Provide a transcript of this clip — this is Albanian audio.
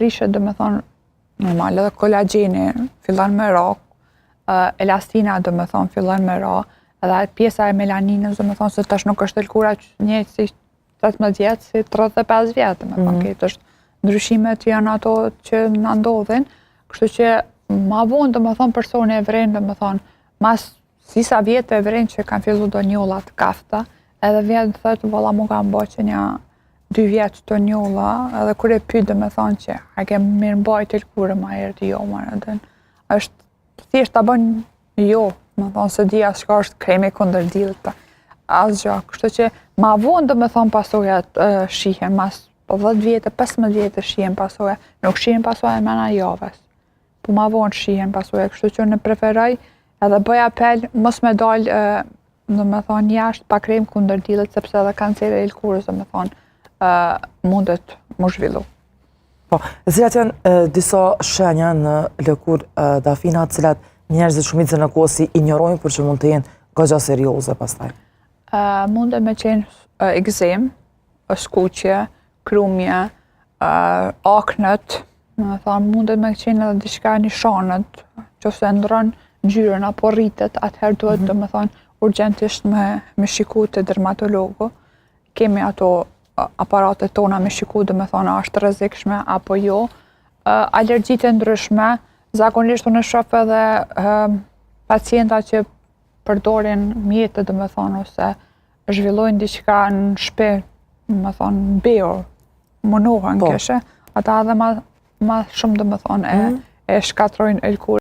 Prishet, do me thonë, normal, edhe kolagjeni fillon me ra, elastina, do me thonë, fillon me ra, edhe atë pjesa e melaninës, do me thonë, se tash nuk është lëkura që njëjtë si 18 vjetë, si 35 vjetë, do me thonë, këtë është ndryshimet janë ato që na ndodhin, kështu që ma vonë, do me thonë, personi e vren, do me thonë, mas disa vjetë e vren që kanë fillu do njolla të kafta, edhe vjen thotë, valla mu kanë bo që një 2 vjetë të njolla, edhe kur e pyet do me thonë që a ke mirë mbajtë lëkurën ma herët, jo, më edhe është thjesht ta bën jo, me thonë se di as çka është kremi kundër diellit, asgjë. Kështu që ma vonë do me thonë pasojat shihen, mas 10 vjetë, 15 vjetë shihen pasoja, nuk shihen pasoja mrena javës. Po ma vonë shihen pasoja, kështu që unë preferoj edhe bëj apel mos me dal do me thonë jashtë pa krem kundër diellit, sepse edhe kanceri i lëkurës, do me thonë, mundet mu zhvillu. Po, cilat janë disa shenja në lëkurë, Dafina, cilat njerëzit shumicën e kohës i injorojnë, por që mund të jenë goxha serioze pastaj? Mundet me qenë ekzem, skuqje, krumje, aknet, me thonë, mundet me qenë edhe diçka nishanët, që ose ndron ngjyrën apo rritet, atëherë duhet, do me thonë, urgentisht me shiku te dermatologu. Kemi ato aparatet tona me shiku, do me thonë, a është rrezikshme apo jo. Alergjitë e ndryshme, zakonisht unë shoh edhe pacienta që përdorin mjete, do me thonë, ose zhvillojnë diçka në shtëpi, do me thonë, bio, mundohen keshe, ata edhe ma shumë, do me thonë, e shkatrojnë lëkurën.